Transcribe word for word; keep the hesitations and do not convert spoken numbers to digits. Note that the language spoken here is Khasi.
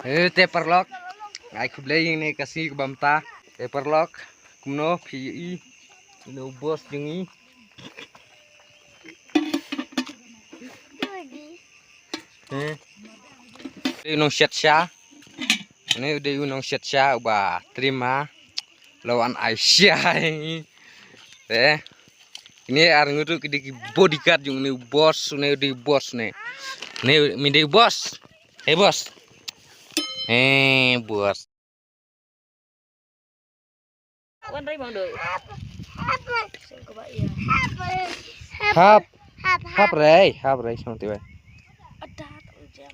Eh, te paralok. Ai khublei ïa ine ka sngi kaba mynta. Te paralok. Kumno phi ïohi ïa une u boss jong ngi. Eh. Te u nongsiat sha. Une u dei u nongsiat sha uba trim ha. La wan ai sha ïa ngi. Te. Kine ar ngut ruh ki dei ki bodyguard jong une u boss, une u dei u boss ne. Une u dei u boss. Hey boss. Hey boss. Wan rai bang doi. Sing ko ba iya. Hap. Hap rai, hap rai song tiwai. Ada tak jam.